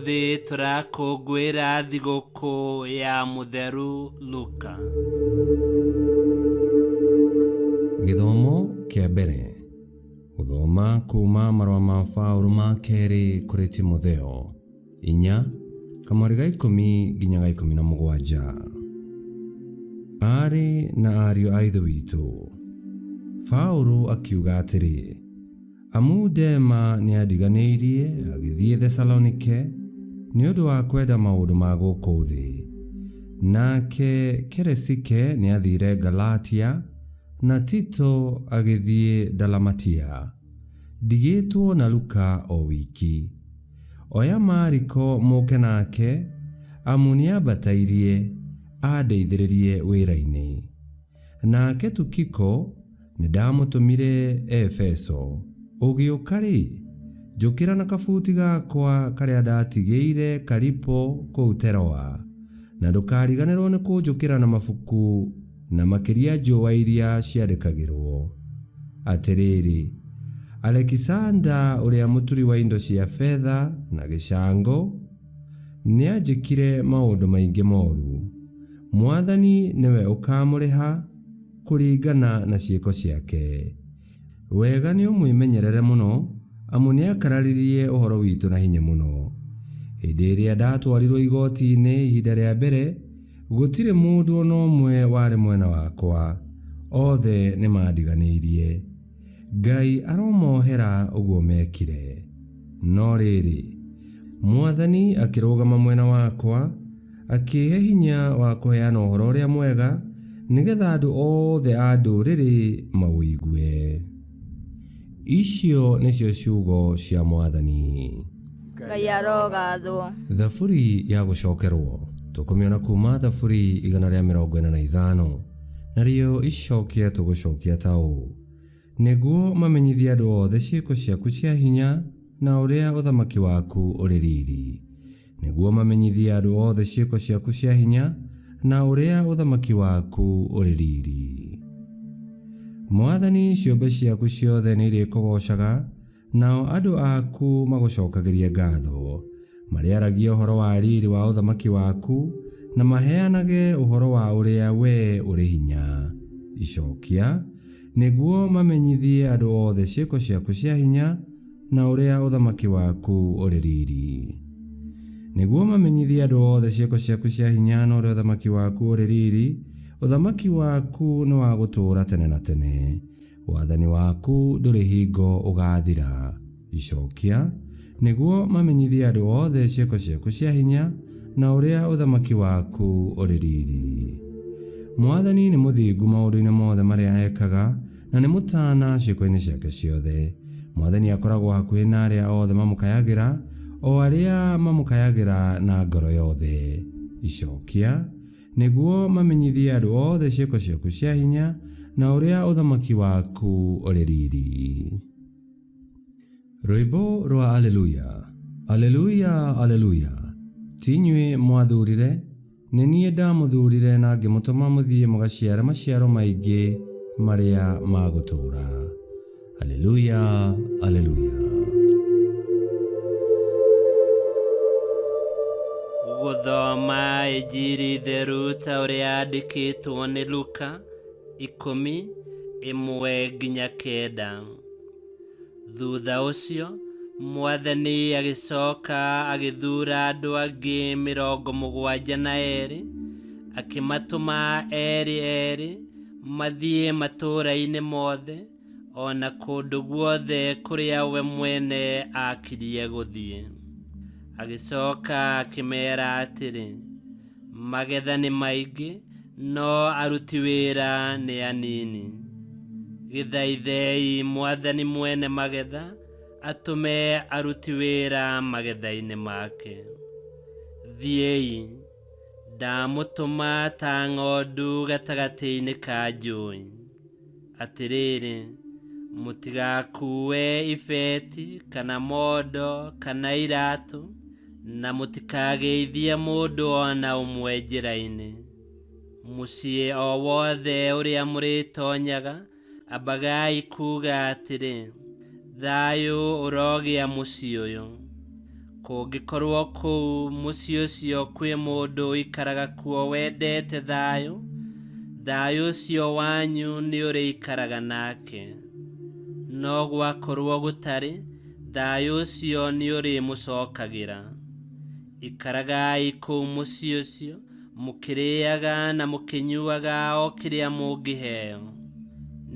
Ũmũthĩ tũrakũngũĩra thigũkũ ya Mũtheru Luka. Gĩthomo kĩa mbere. Gũthoma kuuma marũa ma Paũlũ ma kerĩ kũrĩ Timotheo, 4, kamweri ga ikũmi nginya ga 17. Aarĩ na ariũ a Ithe witũ, Paũlũ akiuga atĩrĩ, Amu Dema nĩandiganĩirie agĩthiĩ Thesalonike nĩ ũndũ wa kwenda maũndũ ma gũkũ thĩ. Nake Keresike nĩathiire Galatia, na Tito agĩthiĩ Dalamatia. Ndigĩtwo na Luka o wiki. Oya Mariko mũũke nake, amu nĩambatairie andeithĩrĩrie wĩra-inĩ. Nake Tukiko nĩndamũtũmire Efeso. Ũgĩũka-rĩ, njũkĩra na kabuti gakwa karĩa ndatigĩire Karipo kũu Teroa, na ndũkariganĩrũo nĩ kũnjũkĩra na mabuku na makĩria njũa iria ciandĩkagĩrũo. Atĩrĩrĩ, Alekisanda ũrĩa mũturi wa indo cia betha na gĩcango nĩanjĩkire maũndũ maingĩ moru. Mwathani nĩwe ũkaamũrĩha kũringana na ciĩko ciake. Wega nĩ ũmwĩmenyerere mũno, amu nĩakararirie ũhoro witũ na hinya mũno. Hĩndĩ ĩrĩa ndatwarirwo igooti-inĩ ihinda rĩa mbere, gũtirĩ mũndũ o na ũmwe warĩ mwena wakwa, othe nĩmandiganĩirie. Ngai aromohera ũguo mekire. No rĩrĩ, Mwathani akĩrũgama mwena wakwa, akĩĩhe hinya wa kũheana ũhoro ũrĩa mwega, nĩgetha andũ othe a ndũrĩrĩ maũigue. Icio nĩcio ciugo cia Mwathani. Ngai arogathwo. Thaburi ya gũcokerwo tũkũmĩona kuma Thaburi 145, narĩo icokia tũgũcokia ta ũũ, Nĩguo mamenyithie andũ othe ciĩko ciaku cia hinya na ũrĩa ũthamaki waku ũrĩ riri. Nĩguo mamenyithie andũ othe ciĩko ciaku cia hinya na ũrĩa ũthamaki waku ũrĩ riri. Mwathani, ciũmbe ciaku ciothe nĩirĩkũgoocaga, Nao andũ aku magũcokagĩrie ngatho, marĩaragia ũhoro wa riri wa ũthamaki waku, na maheanage ũhoro wa ũrĩa wee ũrĩ hinya. Icokia, nĩguo mamenyithie andũ othe ciĩko ciaku cia hinya, na ũrĩa ũthamaki waku ũrĩ riri. Nĩguo mamenyithie andũ othe ciĩko ciaku cia hinya na ũrĩa ũthamaki waku ũrĩ riri, ũthamaki waku nĩ wa gũtũũra tene na tene. Wathani waku ndũrĩ hingo ũgaathira. Icokia, nĩguo mamenyithie andũ othe ciĩko ciaku cia hinya na ũrĩa ũthamaki waku ũrĩ riri. Mwathani nĩ mũthingu maũndũ-inĩ mothe marĩa ekaga, na nĩ mũtaana ciĩko-inĩ ciake ciothe. Mwathani akoragwo hakuhĩ na arĩa othe mamũkayagĩra, o arĩa mamũkayagĩra na ngoro yothe. Icokia, Nĩguo mamenyithie andũ othe ciĩko ciaku cia hinya na ũrĩa ũthamaki waku ũrĩ riri. Rwĩmbo rwa Aleluya. Aleluya, Aleluya! Ti inyuĩ mwathuurire, nĩ niĩ ndamũthuurire na ngĩmũtũma mũthiĩ mũgaciare maciaro maingĩ marĩa ma gũtũũra. Aleluya, Aleluya. Gũthoma Injiri theru ta ũrĩa yandĩkĩtwo nĩ Luka 10:1-9. Thutha ũcio Mwathani agĩcoka agĩthuura andũ angĩ 72, akĩmatũma erĩ erĩ mathiĩ matũũra-inĩ mothe o na kũndũ guothe kũrĩa we mwene aakirie gũthiĩ. Agĩcoka akĩmeera atĩrĩ, Magetha nĩ maingĩ, no aruti wĩra nĩ anini. Gĩthaithei Mwathani mwene magetha atũme aruti wĩra magetha-inĩ make. Thiĩi, ndamũtũma ta ng'ondu gatagatĩ-inĩ ka njũi. Atĩrĩrĩ, mũtigakuue ibeti, kana mondo, kana iratũ, na mũtikageithie mũndũ o na ũmwe njĩra-inĩ. Mũciĩ o wothe ũrĩa mũrĩtonyaga, ambagai kuuga atĩrĩ, 'Thayũ ũrogĩa mũciĩ ũyũ. Kũngĩkorwo kũu mũciĩ ũcio kwĩ mũndũ ũikaraga kuo wendete thayũ, thayũ ũcio wanyu nĩũrĩikaraga nake. No gwakorwo gũtarĩ, thayũ ũcio nĩũrĩmũcokagĩra. Ikaragai kũu mũciĩ ũcio, mũkĩrĩaga na mũkĩnyuaga o kĩrĩa mũngĩheo.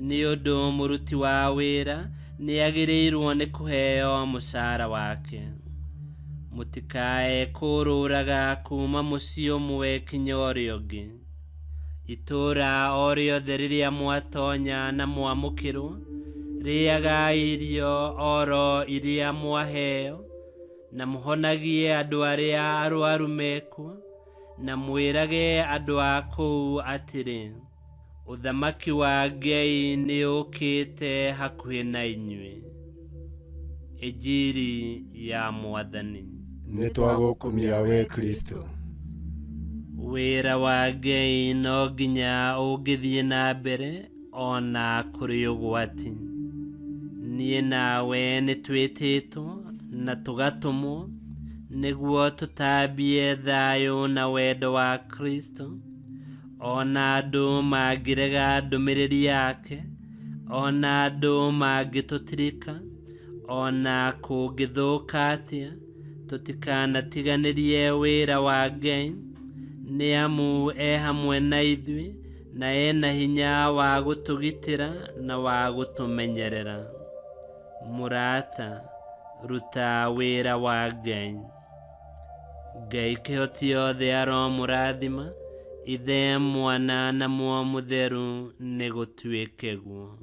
Nĩ ũndũ mũruti wa wĩra nĩagĩrĩirwo nĩ kũheo mũcara wake. Mũtikae kũũrũraga kuma mũciĩ ũmwe kinya ũrĩa ũngĩ. Itũũra o rĩothe rĩrĩa mwatonya na mwamũkĩrwo, rĩagai irio oro iria mwaheo, na mũhonagie andũ arĩa arwaru mekuo, na mwĩrage andũ a kũu atĩrĩ, ũthamaki wa Ngai nĩũũkĩte hakuhĩ na inyuĩ. Injiri ya Mwathani. Nĩ twagũkumia we Kristo. Wĩra wa Ngai no nginya ũngĩthiĩ na mbere ona kũrĩ ũgwati. Niĩ nawe nĩtwĩtĩtwo na tũgatũmwo nĩguo tũtambie thayũ na wendo wa Kristo, ona andũ mangĩrega ndũmĩrĩri yake, ona andũ mangĩtũtirika, ona kũngĩthũka atĩa, tũtikanatiganĩrie wĩra wa Ngai, nĩ amu e hamwe na ithuĩ na ena hinya wa gũtũgitĩra na wa gũtũmenyerera. Mũrata, ruta wĩra wa Ngai. Ngai kĩhoti yothe aromũrathima, Ithe, Mwana na Muoyo Mũtheru, nĩ gũtuĩke guo.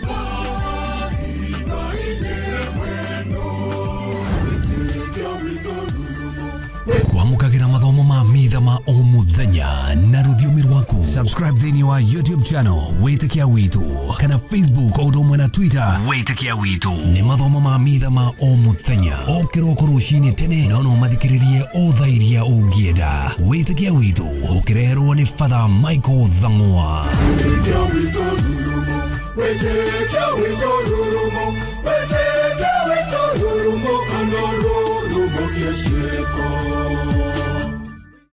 Kwamũkagĩra mathomo ma mitha ma o mũthenya na rũthiomi rwaku. Subscribe thĩinĩ wa YouTube channel Wĩtĩkia Witũ kana Facebook o ũndũ ũmwe na Twitter Wĩtĩkia Witũ. Nĩ mathomo ma mitha ma o mũthenya o kĩroko rũcinĩ tene, no no mathikĩrĩrie o thaa iria ũngĩenda. Wĩtĩkia Witũ ũkĩreherwo nĩ Father Michael Thang'wa. Wĩtĩkia witũ rurumo, wĩtĩkia witũ rurumo, wĩtĩkia witũ rurumo, kana rurumo kĩciĩko.